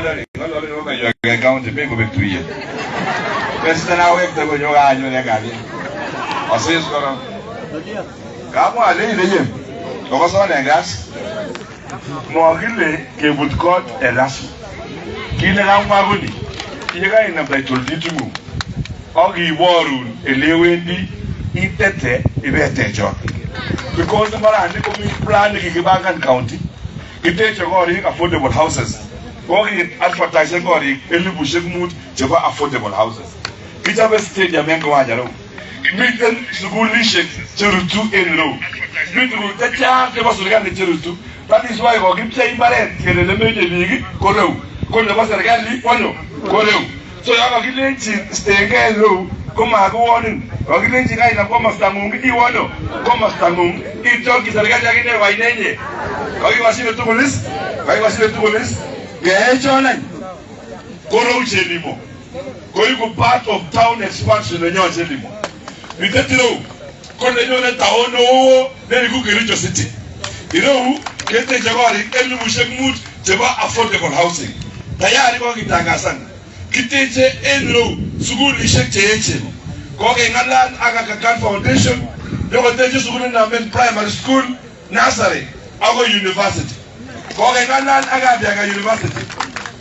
Ng'olole nebo Kanyuek en county mi kobek tuyet. Besita nawekte konyo gaa anyone en kalyet. Asis korong. Kamwa alein iye, okoson en gas. Mokile kebut kot en rasmi. Kit nekamwa koni, yekainam title deed ng'ung ak kiborun elewendi itete ibetechot. Because mbarani komi plan nekikipangan county. Kiteche korik affordable houses. Koki advertise korik 5,000 chebo affordable houses. Kichobe stadium en kiwanja reu. Miten sukulishek cherutu en ireu. Mi tuguk chechang chebo serikali cherutu. That is why kokipchei mbaret kele nemeche biik ko reu. Ko nebo serikali kwano ko reu. So yon kakilenchi istengei en reu komakiwonin. Kakilenchi kainam komosta ng'ung iwono komosta ng'ung ityokyi serikali akine koinenye. Kakikoshine tugul is kakikoshine tugul is keechon any korou Chelimo koiku part of town expansion nenyon Chelimo. Miten ireu ko nenyone town neo neiku Kericho City. Ireu keteche korik 5,000 chebo affordable housing. Tayari kokitangasan. Kiteche en ireu sukulishek che echen. Kokeng'alal ak Aga Khan Foundation nyokoteche sukulit namen primary school, nursery akoi university. Kokeng'alal ak Kabianga University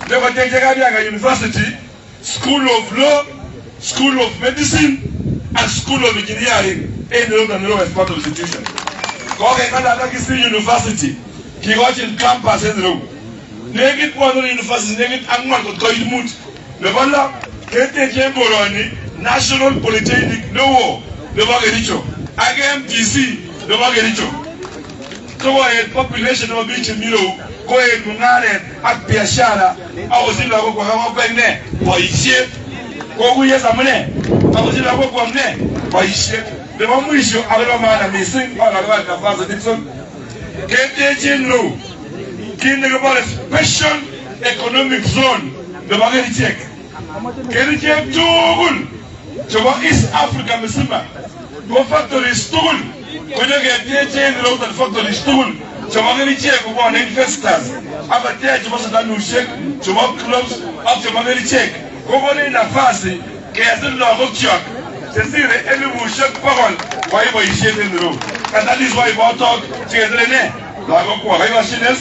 nyokoteche Kabianga University School of Law, School of Medicine and School of Engineering en ireu and ireu as part of institution. Kokeng'alal ak Kisii University kikochin campus en ireu. Nekit bwone university nekit ang'wan kot koit mut. Nebo lo keteche en koroni National Polytechnic newo nebo Kericho ak MTC nebo Kericho. Sikoet population nebo biik chemi ireu koet mung'aret ak biashara ak kosich lagokwak akokwek ne boisiet. Kokuye amune ak kosich lagokwak ne boisiet. Nebo mwisho ak nebo maana missing alakibare nafasi Dickson keteche en ireu kit nekibore special economic zone nebo kerichek. Kerichek tugul chebo East Africa mzima ko factories tugul konyoketeche en ireuton factories tugul chebo kerichek kobwone investors ak kotech chebo sindanushek chebo gloves ak chebo kerichek kokonech nafasi kesir lagokyok chesire 100,000 koyai boisiet en ireu. And that is why botok chekesire ne lagokwak. Kaikashines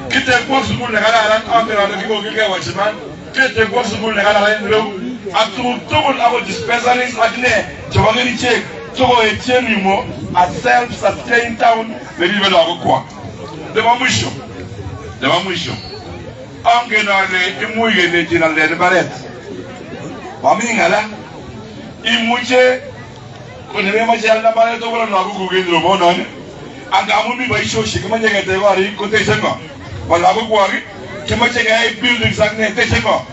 kitekwok sukul nekararan angen ale kikokilgei watchman ketekwok sukul nekararan en ireu ak tuguk tugul akot dispensaries ak ne chebo kerichek sikoet Chelimo a self-sustained town neribe lagokwak. Nebo mwisho, nebo mwisho angen ale imuch kelechin alden mbaret mami ng'ala imuche konememoche alda mbaret okole lagokuk en robonon angamun mi boisioshek kimoche ketech korik koteche ng'o ma lagokwak kimoche keyai buildings ak ne teche ng'o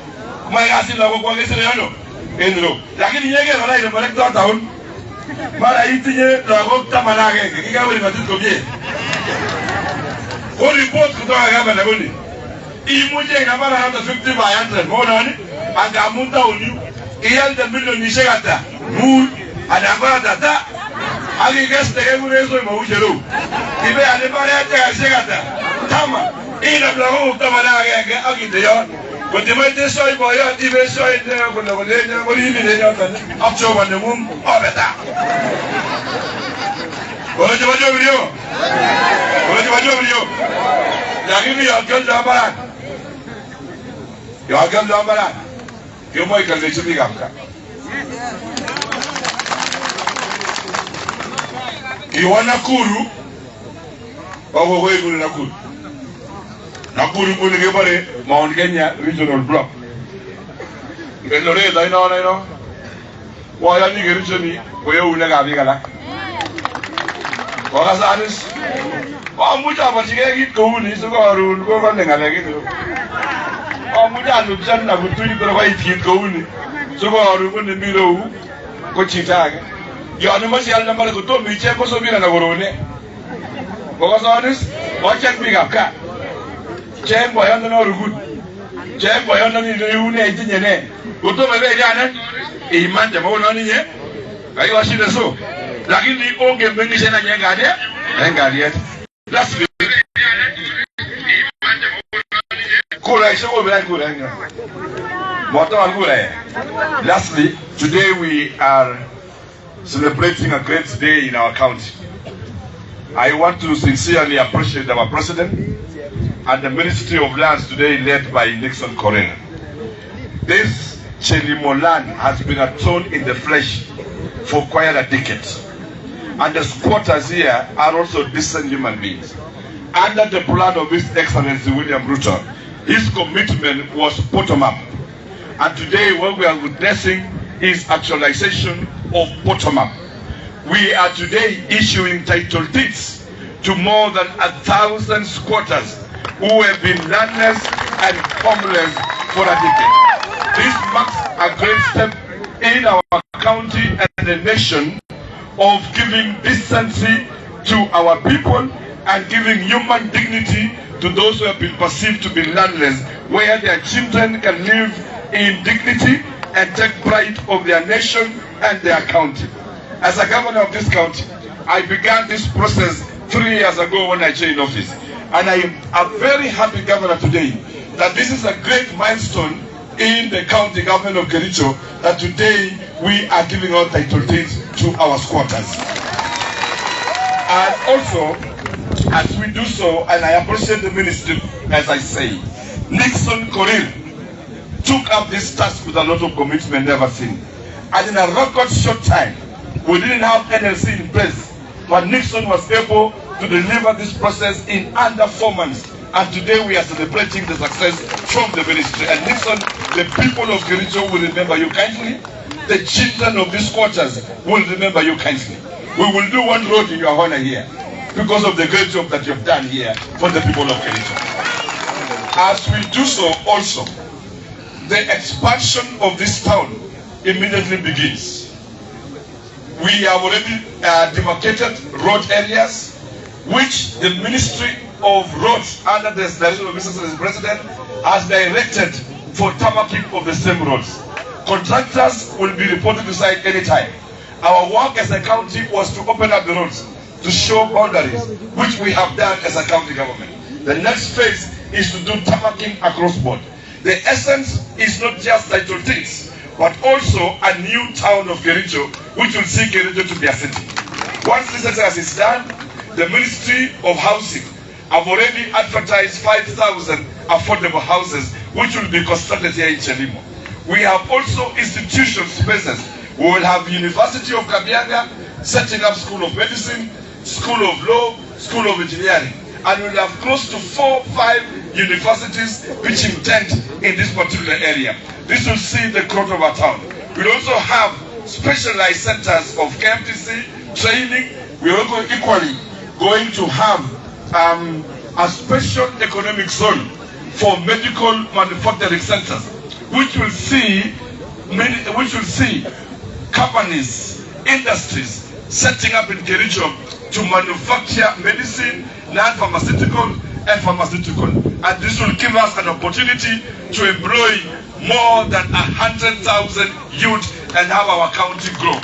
komoe kasit lagokwak kesire ano en ireu lakini yeker kora ile morekto town mara itinye lagok 11 kikewir ng'otit komie ko report kutoka gavana koni imuche inam mara hata 50 by 100 monon angamun town yu ialde milionishek ata 5 anan ko ata ta ak ikeste kekuren soi mau chereu ibeal mbaret ekarishek ata 10 inam lagokuk 11 ak inde yon kotimoche itesoi boyot ibesoi kole kole koribin en yoton ak Jehova neng'ung obeta. Kole chebo Jehova kole chebo Jehova lakini yon kioldo mbaran yon kioldo mbaran kemoe kioldechi biikab gaa. Kiwo Nakuru okokoi nguni Nakuru. Nakuru nguni kebore Mount Kenya Regional Block. Eldoret ainon aino. Koyoni Kericho ni ko eunekab biik alak. Kokasanis. Amuche aborchigei kit kouni sikoron kokole ng'alek en ireu. Amuche alupchan akutuny kor koit kit kouni sikoron ko nemi ireu ko chito age. Yon imoche ialde mbaret kotomo icheng kosobir anan korone. Kokasanis ocheng biikab gaa. Cheng boyondono rukut. Cheng boyondoni iune itinye ne. Kotomo ibelianen imande maunon inye kakikoshine so. Lakini ongemeng'ishen any en kalyet en kalyet. Kuraishek kobiran kura en yon. Motowal kura. Lastly, today we are celebrating a great day in our county. I want to sincerely appreciate our president and the Ministry of Lands today, led by Nixon Korir. This Chelimo land has been a thorn in the flesh for quite a decade. And the squatters here are also decent human beings. Under the plan of His Excellency William Ruto, his commitment was bottom up. And today what we are witnessing is actualization of bottom up. We are today issuing title deeds to more than 1,000 squatters who have been landless and homeless for a decade. This marks a great step in our county and the nation of giving decency to our people and giving human dignity to those who have been perceived to be landless, where their children can live in dignity and take pride of their nation and their county. As a governor of this county, I began this process 3 years ago when I changed office. And I am a very happy governor today that this is a great milestone in the county government of Kericho, that today we are giving out title deeds to our squatters. And also, as we do so, and I appreciate the ministry, as I say, Nixon Korir took up this task with a lot of commitment never seen. And in a record short time, we didn't have NLC in place, but Nixon was able to deliver this process in under 4 months. And today we are celebrating the success from the ministry. And Nixon, the people of Kericho will remember you kindly. The children of these quarters will remember you kindly. We will do one road in your honor here because of the great job that you've done here for the people of Kericho. As we do so also, the expansion of this town immediately begins. We have already demarcated road areas, which the Ministry of Roads, under the direction of Mr. President, has directed for tarmacking of the same roads. Contractors will be reported to site anytime. Our work as a county was to open up the roads, to show boundaries, which we have done as a county government. The next phase is to do tarmacking across board. The essence is not just title deeds, but also a new town of Kericho, which will see Kericho to be a city. Once this exercise is done, the Ministry of Housing have already advertised 5,000 affordable houses, which will be constructed here in Chelimo. We have also institution spaces. We will have University of Kabianga setting up School of Medicine, School of Law, School of Engineering. And we'll have close to four, five universities pitching tent in this particular area. This will see the growth of our town. We'll also have specialized centers of KMTC training. We're also equally going to have a special economic zone for medical manufacturing centers, which will see companies, industries setting up in Kericho to manufacture medicine, non-pharmaceutical and pharmaceutical. And this will give us an opportunity to employ more than 100,000 youth and have our county grow.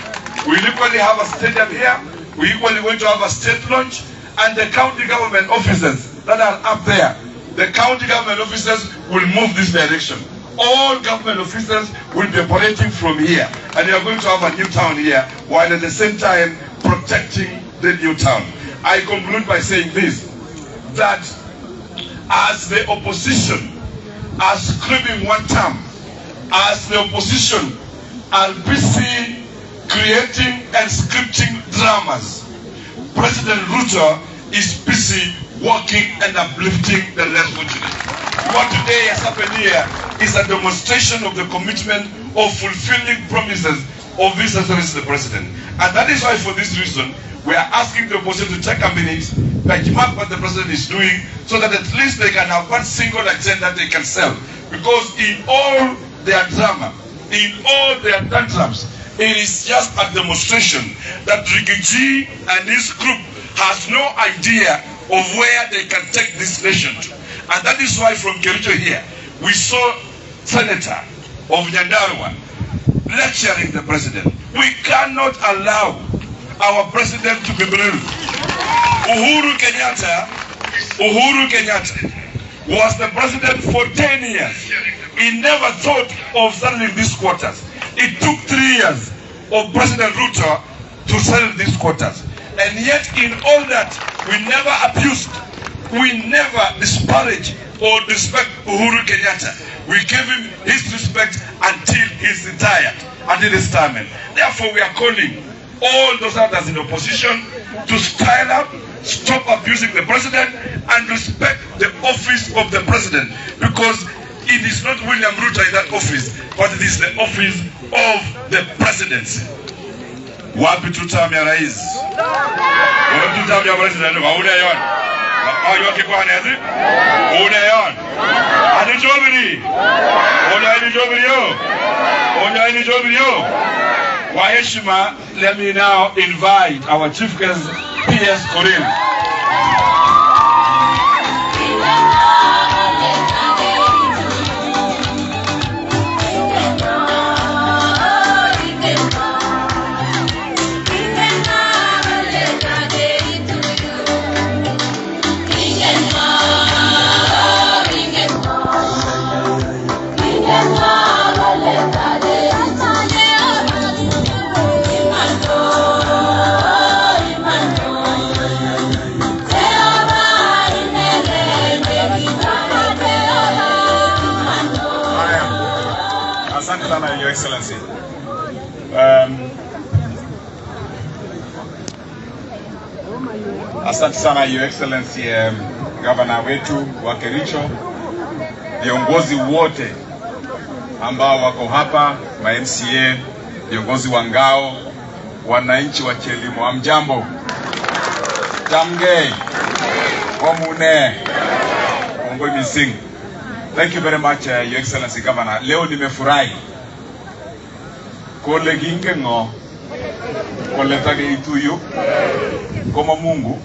We equally have a stadium here. We equally going to have a state launch, and the county government offices that are up there. The county government officers will move this direction. All government officers will be operating from here, and we are going to have a new town here, while at the same time protecting the new town. I conclude by saying this, that as the opposition are screaming one term, as the opposition are busy creating and scripting dramas, President Ruto is busy working and uplifting the less fortunate. What today has happened here is a demonstration of the commitment of fulfilling promises of His Excellency the President. And that is why, for this reason, we are asking the opposition to take a minute, benchmark what the President is doing, so that at least they can have one single agenda they can sell. Because in all their drama, in all their tantrums, it is just a demonstration that Riggy G and his group has no idea of where they can take this nation to. And that is why from Kericho here, we saw Senator of Nyandarua lecturing the president. We cannot allow our president to be brutal. Uhuru Kenyatta, Uhuru Kenyatta was the president for 10 years. He never thought of settling these squatters. It took 3 years of President Ruto to settle these squatters. And yet in all that, we never abused, we never disparaged or disrespect Uhuru Kenyatta. We gave him his respect until he's retired, until his retirement. Therefore, we are calling all those others in opposition to style up, stop abusing the president, and respect the office of the president, because it is not William Ruto in that office, but it is the office of the presidency. Wapi tutam ya rais? Wapi tutam ya president? Waune yon. Ayo kikwanezi? Une yon. Adi jobiri. Une adi jobiri yo. Une adi jobiri yo. Kwa heshima, let me now invite our chief guest, PS Korir. Haya, asante sana, Your Excellency. Asante sana, Your Excellency, Governor wetu wa Kericho, viongozi wote ambao wako hapa, ma MCA, viongozi wa ngao, wananchi wa Chelimo, hamjambo? Chamgei, omune, kongoi mising. Thank you very much, Your Excellency Governor. Leo nimefurahi kole kingen ng'o kole takeituiyo koma Mungu,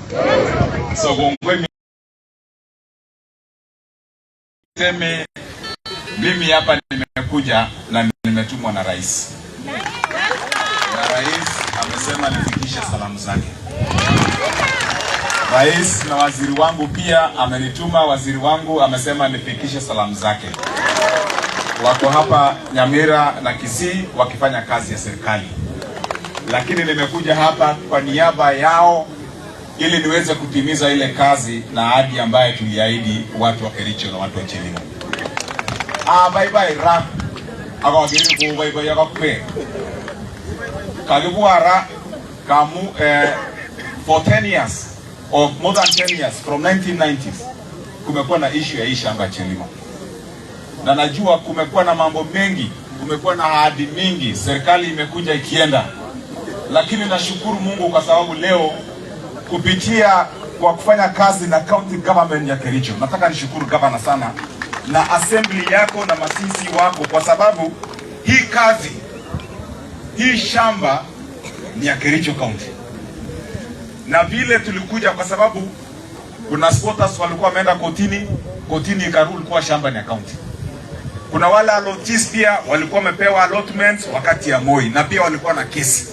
so kongoi. Niseme mimi hapa nimekuja na nimetumwa na rais, na rais amesema nifikishe salamu zake. Rais na waziri wangu pia amenituma, waziri wangu amesema nifikishe salamu zake. Wako hapa Nyamira na Kisii wakifanya kazi ya serikali, lakini nimekuja hapa kwa niaba yao ili niweze kutimiza ile kazi na ahadi ambayo tuliahidi watu wa Kericho na watu wa Chelimo. Ah, bye bye ra akakere kobaibai ak akwek kakibwa ra kamu for 10 years or more than 10 years, from 1990s, kumekuwa na issue ya hii shamba ya Chelimo, na najua kumekuwa na mambo mengi, kumekuwa na ahadi mingi, serikali imekuja ikienda, lakini nashukuru Mungu kwa sababu leo kupitia kwa kufanya kazi na county government ya Kericho, nataka nishukuru governor sana na assembly yako na ma-CC wako, kwa sababu hii kazi, hii shamba ni ya Kericho County, na vile tulikuja kwa sababu kuna squatters walikuwa wameenda kotini, kotini ikarule kuwa shamba ni ya county. Kuna wale allottees pia walikuwa wamepewa allotments wakati ya Moi na pia walikuwa na kesi,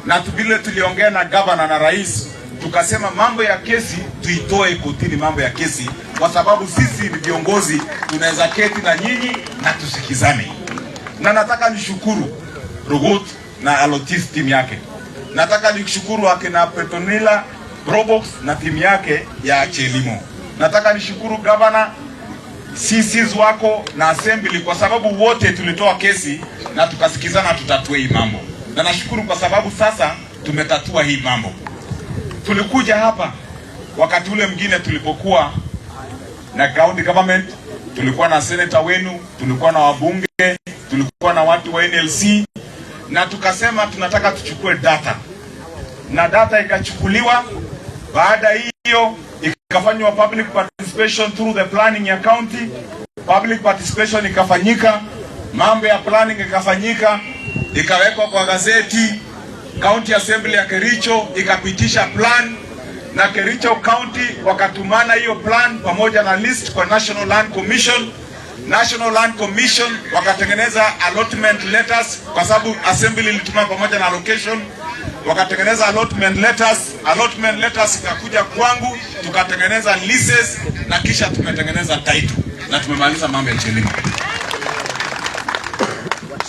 na vile tuliongea na governor na rais, tukasema mambo ya kesi tuitoe kotini, mambo ya kesi, kwa sababu sisi ni viongozi, tunaweza keti na nyinyi na tusikizane. Na nataka nishukuru Rugut na allottees team yake, nataka nishukuru akina Petronila Robox na timu yake ya Chelimo. Nataka nishukuru governor, CCs wako na assembly kwa sababu wote tulitoa kesi na tukasikizana tutatue hii mambo, na nashukuru kwa sababu sasa tumetatua hii mambo. Tulikuja hapa wakati ule mwingine tulipokuwa na county government, tulikuwa na senator wenu, tulikuwa na wabunge, tulikuwa na watu wa NLC na tukasema tunataka tuchukue data, na data ikachukuliwa. Baada hiyo ikafanywa public participation through the planning ya county, public participation ikafanyika, mambo ya planning ikafanyika, ikawekwa kwa gazeti. County Assembly ya Kericho ikapitisha plan na Kericho County wakatumana hiyo plan pamoja na list kwa National Land Commission. National Land Commission wakatengeneza allotment letters kwa sababu assembly ilituma pamoja na allocation. Wakatengeneza allotment letters, allotment letters ikakuja kwangu, tukatengeneza leases na kisha tumetengeneza title na tumemaliza mambo ya Chelimo.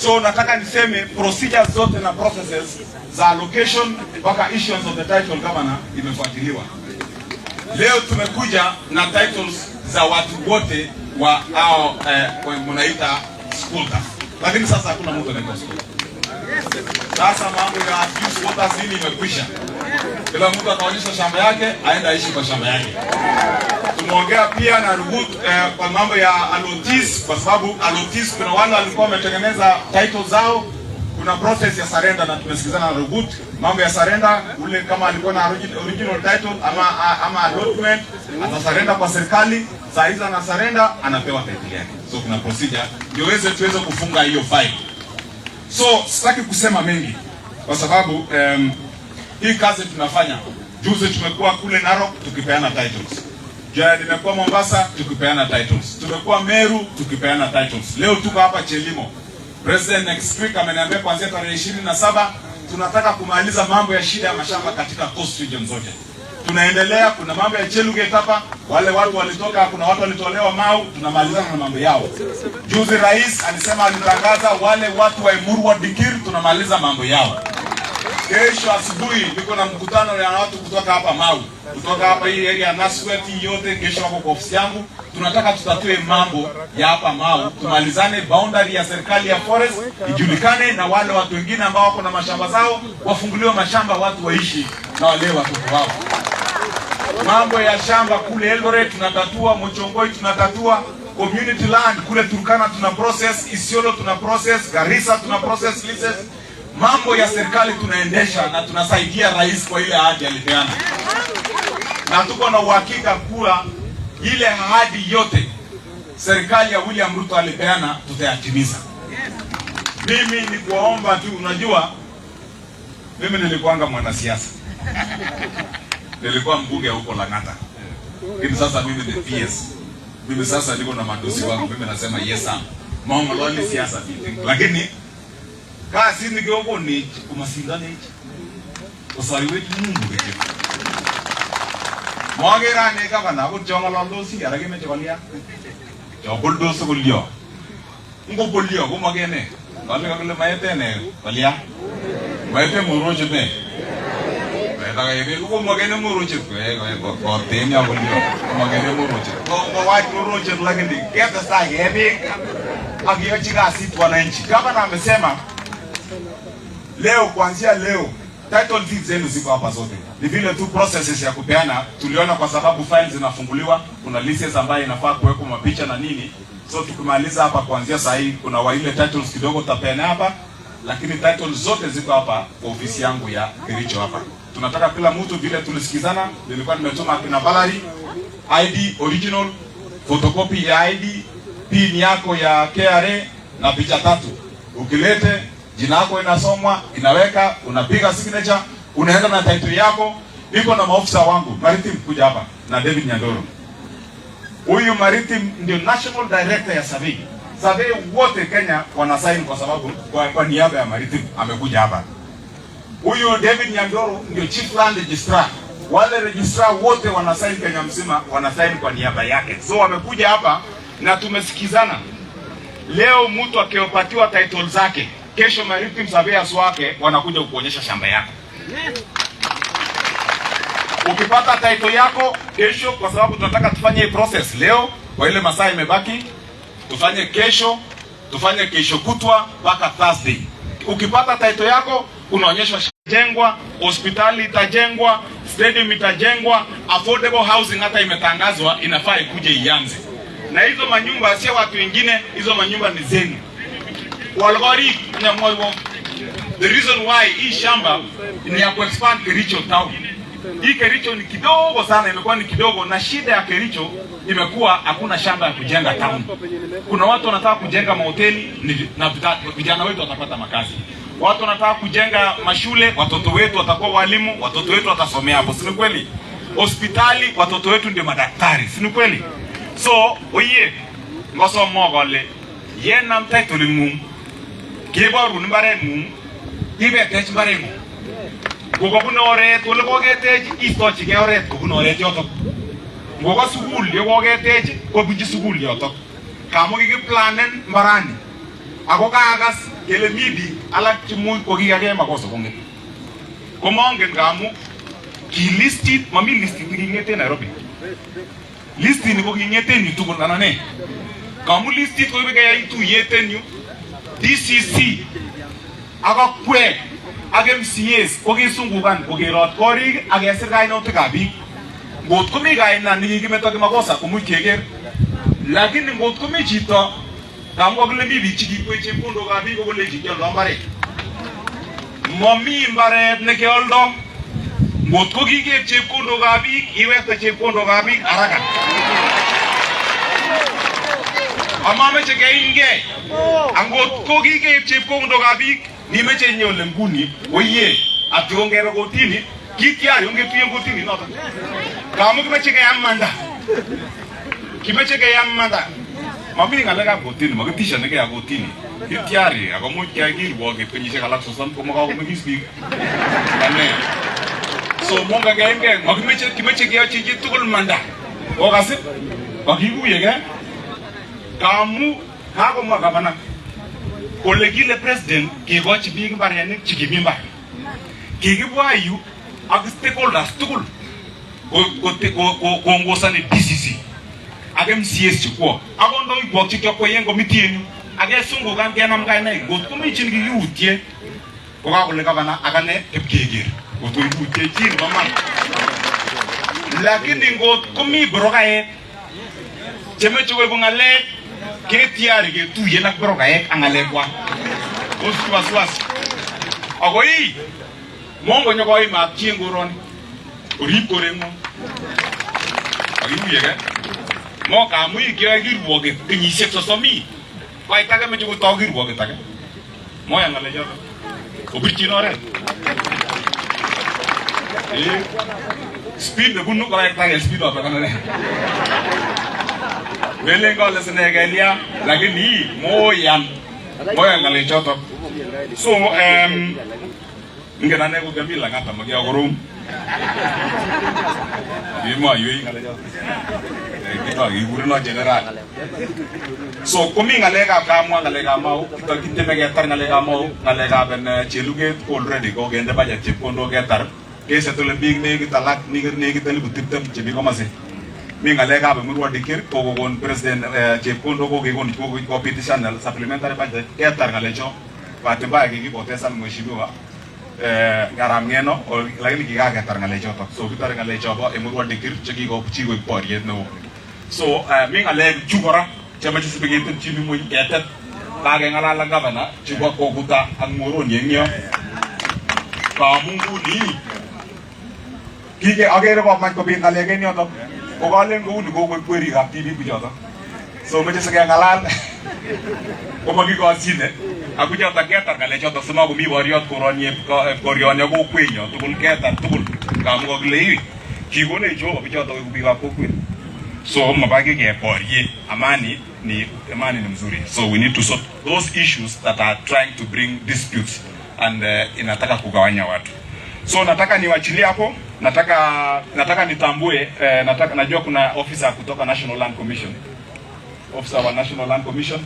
So nataka niseme procedures zote na processes za allocation mpaka issuance of the title, governor, imefuatiliwa. Leo tumekuja na titles za watu wote wa hao mnaita squatters, lakini sasa hakuna mtu anaitwa squatter. Sasa mambo ya abuse squatters nini imekwisha. Kila mtu ataonyesha shamba yake, aende aishi kwa shamba yake. Tumeongea pia na Rugut kwa mambo ya allottees, kwa sababu allottees kuna wale walikuwa wametengeneza title zao, kuna process ya surrender na tumesikizana na Rugut mambo ya surrender. Ule kama alikuwa na original title ama allotment ata surrender kwa serikali. Saa hizo ana surrender, anapewa title yake. So kuna procedure ndio tuweze kufunga hiyo file. So sitaki kusema mengi kwa sababu hii kazi tunafanya. Juzi tumekuwa kule Narok tukipeana titles. Jana nimekuwa Mombasa tukipeana titles. Tumekuwa Meru tukipeana titles. Leo tuko hapa Chelimo. President next week ameniambia kuanzia tarehe 27 tunataka kumaliza mambo ya shida ya mashamba katika coast region zote. Tunaendelea, kuna mambo ya Cheluget hapa, wale watu walitoka, kuna watu walitolewa Mau, tunamalizana na mambo yao. Juzi rais alisema, alitangaza wale watu wa Emurua Dikir, tunamaliza mambo yao. Kesho asubuhi niko na mkutano ya watu kutoka hapa Mau, kutoka hapa hii area ya Naswet yote, kesho wako kwa ofisi yangu. Tunataka tutatue mambo ya hapa Mau, tumalizane boundary ya serikali ya forest ijulikane, na wale watu wengine ambao wako na mashamba zao wafunguliwe mashamba, watu waishi na walee watoto wao. Mambo ya shamba kule Eldoret tunatatua, Mochongoi tunatatua, community land kule Turkana tuna process, Isiolo tuna process, Garissa tuna process leases. Mambo ya serikali tunaendesha na tunasaidia rais kwa ile ahadi alipeana, na tuko na uhakika kuwa ile ahadi yote serikali ya William Ruto alipeana tutayatimiza. Mimi ni kuwaomba tu, unajua mimi nilikuanga mwanasiasa, nilikuwa mbunge huko Lang'ata, lakini sasa mimi ni PS. Mimi sasa niko na madosi wangu, mimi nasema yes sir. Maongoloni siasa vipi? Lakini kasi nikioko ni kumasindane hichi. Osari wetu Mungu kityo. Mwagera ane gavana akot cho ng'ololdosi ara kemeche kolya. Cho boldos kolyo. Ngobolyo komakene. Kale kakile maete ne kolya. Maete morochet ne. Komakene morochet koten yo kolyo. Komakene morochet. Kowach morochet lakini ketestai kebik ak keyochi kasit wananchi. Gavana amesema leo, kuanzia leo title deeds zenu ziko hapa zote. Ni vile tu processes ya kupeana tuliona, kwa sababu files zinafunguliwa, kuna leases ambayo inafaa kuwekwa mapicha na nini. So tukimaliza hapa kuanzia saa hii, kuna wa ile titles kidogo tutapeana hapa, lakini titles zote ziko hapa kwa ofisi yangu ya Kericho hapa. Tunataka kila mtu vile tulisikizana, nilikuwa nimetuma kina Valerie ID original, photocopy ya ID, pin yako ya KRA na picha tatu. Ukilete jina yako inasomwa, inaweka, unapiga signature, unaenda na title yako. Niko na maofisa wangu Maritim kuja hapa na David Nyandoro. Huyu Maritim ndio national director ya survey. Survey wote Kenya wana sign kwa sababu kwa niaba ya Maritim amekuja hapa. Huyu David Nyandoro ndio chief land registrar. Wale registrar wote wana sign Kenya mzima, wana sign kwa niaba yake. So wamekuja hapa na tumesikizana. Leo mtu akipatiwa title zake, kesho Maritim surveyors wake wanakuja kukuonyesha shamba yako. Ukipata title yako kesho, kwa sababu tunataka tufanye hii process leo, kwa ile masaa imebaki, tufanye kesho, tufanye kesho kutwa mpaka Thursday. Ukipata title yako unaonyeshwa jengwa, hospitali itajengwa, stadium itajengwa, affordable housing hata imetangazwa, inafaa ikuje ianze. Na hizo manyumba sio watu wengine, hizo manyumba ni zenu. Walgori nyamwaiwo. The reason why hii shamba ni ya kuexpand Kericho town. Hii Kericho ni kidogo sana, imekuwa ni kidogo, na shida ya Kericho imekuwa hakuna shamba ya kujenga town. Kuna watu wanataka kujenga mahoteli na vijana wetu watapata makazi. Watu wanataka kujenga mashule, watoto wetu watakuwa walimu, watoto wetu watasomea hapo, si ni kweli? Hospitali, watoto wetu ndio madaktari, si ni kweli? So oye ngosomwo kole yenam title ng'ung keborun mbaret ng'ung ibetech mbaret ng'ung. Kokabun oret ole koketech istochigei oret kobun oret yotok. Ngoka sukul yekoketech kobunchi sukul yotok. Kamu kikiplanen mbarani. Ako kaakas kele mi biik alak chemuch kokikake makosa kong'et. Komongen kamu ki listit, mami listit neking'eten Nairobi. Listini ko king'eten yu tugul anan nee? Kamu listit ko keyai tuyet en yu DCC ak akwek ak MCAs kokisungukan kokerot korik ak kesir kainutikab biik. Ngot komi kaina nekikimeto kimakosa komuch keker. Lakini ngot komi chito ngamu kakile mi biik chekikwei chepkondokab biik kokolechi kioldo mbaret. Mami mbaret nekeoldo. Ngot ko kikeib chepkondokab biik iwekte chepkondokab biik haraka. Amameche keimgei. Angot ko kikeib chepkondokab biik nimeche inye ole nguni oiye atyo ngebe kotini kitiari ongetuyen kotini notok. Kamu kimeche keamanda. Kimeche keamanda. Mami ng'alekab kotini, makitishanigei ak kotini. Kitiari ako much keyai kirwoket kenyisiek alak 30 komakakomeng'is biik. Ane. So mongen keimgei, makimeche kimeche keyochi chitugul manda. Kokas ii? Kakikuyegei? Kamu kakomwa gavana kole kile president kekochi biik mbarenik chekimi mbar. Kikibwa yu ak stakeholders tugul koongozani DCC ak MCAs chekwok ak kandoikwok chekiakwei en committee en yu ak kesungukan kenam kainaik ngot komi chi nekikiutye kokakole gavana ak ane kipkeker ngot ko kikiutye chi nebo man lakini ngot komi brokaek chemeche koibu ng'alek ketiari ketuyen ak brokaek ak ng'alekwak osich wasiwasi ako ii mongo nyokoimat chi en koroni orib koreng'wong kakikuyegei mo kamu ii kiyoe kirwoket kenyisiek 30 ii koit ake meche kotou kirwoket ake moyan ng'alechoto obirchin oret speed nebunu kowektagei speed notok anan nee melen kale sine kelya lakini moyan moyan ng'alechotok so ingen ane ko kiami Lang'ata makiakorom kimoiwei ng'alechotok kikureno general so komi ng'alekab kamwa ng'alekab Mau kitieme ketar ng'alekab Mau ng'alekab Cheluget ko already kokende budget chepkondok ketar kesettle biik nekit alak nekit 20,000 chemi komasi mi ng'alekab Emurua Dikirr kokokon president chepkondok kokekon kopitishan supplementary budget ketar ng'alecho bahati mbaya kikipotesan mheshimiwa Arap Ng'eno lakini kikaketar ng'alechotok so kitore ng'alechobo Emurua Dikirr chekikoib boriet neo so mi ng'alek chu kora chemoche sibiketepchini ng'weny ketet kakeng'alal ak gavana chebo Koguta ak Muhoroni eng yo kamu nguni kike akere komach kobit ng'alek en yotok ko kalen kouni kokoib kwerikab tibik bichotok so meche sikeng'alal komakikosyine ak bichotok ketar ng'alechotok simakomi boriot koroni korioni ak kokwenyo tugul ketar tugul ngamu kakile ii kikonech Jehova bichotok koik biikab kokwet so mabaki keborye amani ni mzuri so we need to sort those issues that are trying to bring disputes and inataka kugawanya watu so nataka niwachilie hapo nataka nitambue nataka najua kuna officer kutoka National Land Commission officer wa National Land Commission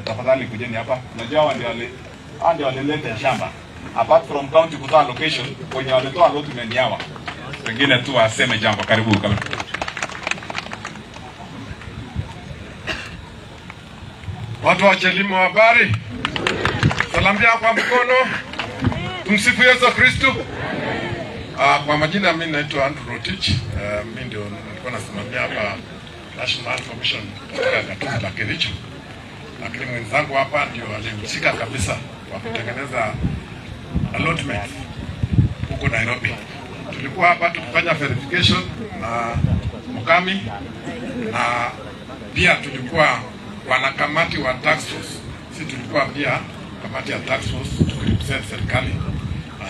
tafadhali kujeni hapa najua hawa ndio walileta shamba apart from county kutoa allocation wenye walitoa allotment ni hawa wengine tu waseme jambo karibu karibu. Watu wa Chelimo, habari? Salamia kwa mkono. Tumsifu Yesu Kristo. Kwa majina mimi naitwa Andrew Rotich. Mimi ndio nilikuwa nasimamia hapa National Land Commission katika gatuzi la Kericho, lakini mwenzangu hapa ndio alihusika kabisa kwa kutengeneza allotment huko Nairobi. Tulikuwa hapa tukifanya verification na Mukami na pia tulikuwa wanakamati wa task force. Si tulikuwa pia kamati ya task force tukirepresent serikali.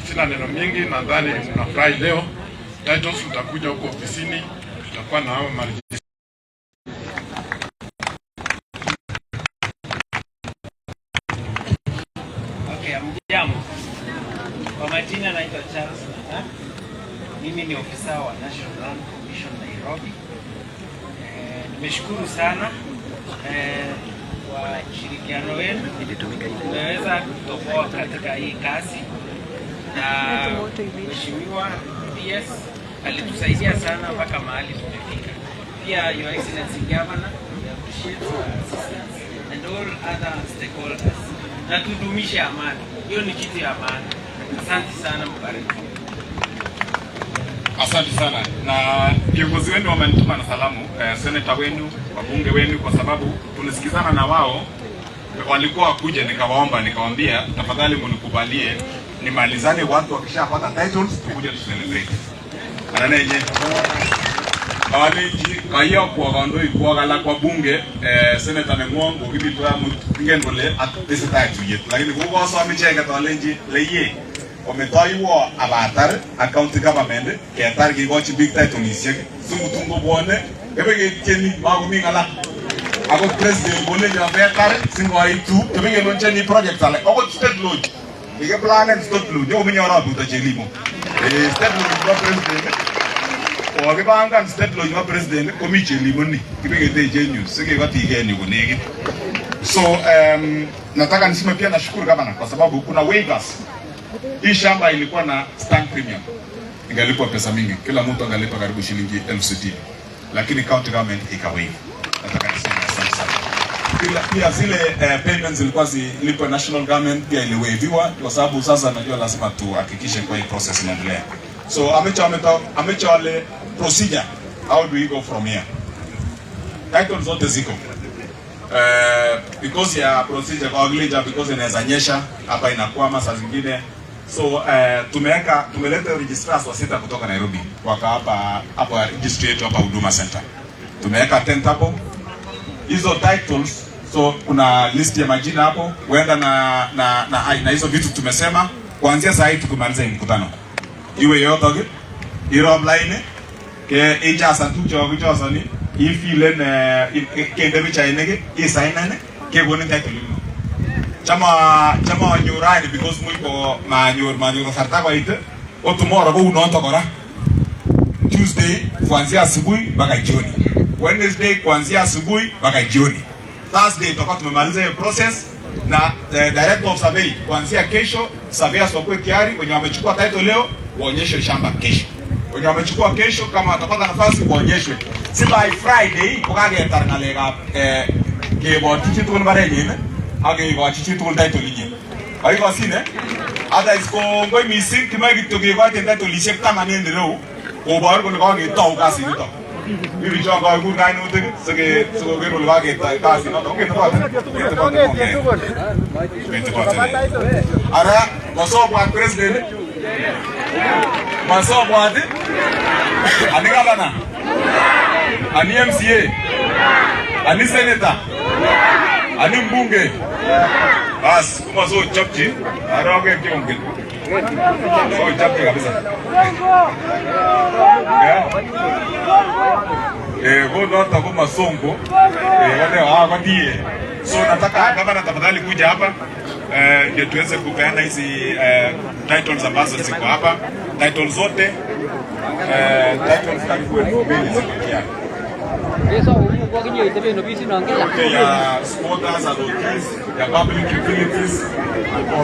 Sina neno mingi, nadhani mnafurahi leo. Titles utakuja huko ofisini, tutakuwa na hao mali Okay, hamjambo. Kwa Majina naitwa Charles Nata. Mimi ni ofisa wa National Land Commission Nairobi. Nimeshukuru sana kwa ushirikiano wenu, tumeweza kutoboa katika hii kazi, na Mheshimiwa PS alitusaidia sana mpaka mahali tumefika. Pia Your Excellency Governor, we appreciate your assistance and all other stakeholders. Na tudumishe amani, hiyo ni kitu ya maana. Asante sana, mbariki. Asante sana, na viongozi wenu wamenituma na salamu, seneta wenu, wabunge wenu, kwa sababu tulisikizana na wao, walikuwa wakuja, nikawaomba, nikawaambia tafadhali mnikubalie nimalizane, watu wakishapata titles tukuje tu celebrate. Ananenye kalenji kayokwo kandoikwok alak wabunge, seneta neng'wong kokibitwa amut, ingen kole tesetai tuyet, lakini kokosom icheket alenji leye ometoiwo abatar ak county government ketar kekochi biik titleisiek simutun kobwone kebeketieni makomi ng'ala. Akot president kolenjo betar singoitu kebekeloncheni project alak, akot state lodge kikiplanen state lodge okominye arap Ruto Chelimo. State lodge nebo president kokipangan, state lodge nebo president komi Chelimo ni kibeketeche en yu sikikotige en yu konekit. So nataka niseme pia nashukuru gavana kwa sababu kuna waivers. Hii shamba ilikuwa na stand premium, ingalipwa pesa mingi, kila mtu angalipa karibu shilingi 60,000, lakini county government ikawaive. Nataka niseme asante sana. Pia zile payments zilikuwa zilipwe national government pia iliwaiviwa, kwa sababu sasa najua lazima tuhakikishe kwa hii process inaendelea. So amecho wale procedure, how do we go from here? Title zote ziko because ya procedure kwa village, because inaweza nyesha hapa inakwama saa zingine, so tumeleta registrars wa sita kutoka Nairobi, waka hapa hapa registry yetu hapa Huduma Center, tumeweka tent hapo hizo titles. So kuna list ya majina hapo huenda na hizo vitu tumesema kuanzia saa hii tukimaliza hii mkutano iwe yotok irob line ke ijasan tuguk chekakichosoni ifilen, kende pichainik, isainen, kekonin title ino. Chama anyor rani because much ko manyor kasarta koit o tomorrow kou noto kora. Tuesday kuanzia asubuhi mpaka jioni, Wednesday kuanzia asubuhi mpaka jioni, Thursday tutakuwa tumemaliza hiyo process na director of survey kuanzia kesho, surveyors wakuwe tayari. Wenye wamechukua title leo waonyeshwe shamba kesho, wenye wamechukua kesho kama watapata nafasi waonyeshwe, si by Friday kokaketar ng'alekab keborchi chitugul mbarenyin ak kekochi chitugul title inyin. Kakikosine? Otherwise kongoi missing, kimoe kityo kekochi titleisiek 10 en ireu kobor kole kaketou kasinito. Mi bichon kakur kainutik sikoker kole kaketoi kasinoto. Ketebote ketebote. Ara masobwat president, masobwat ani gavana, ani MCA, ani senator, ani mbunge. Bas, kuma so chopchi, aroge kiongen. So chopchi kabisa. Yeah. Ko noto ko masongo. Wale kotie. So nataka gavana tafadhali kuja hapa ndio tuweze kupeana hizi titles ambazo ziko hapa. Titles zote, titles karibu 2000 ziko tayari. Yote ya squatters, allottees, ya public utilities.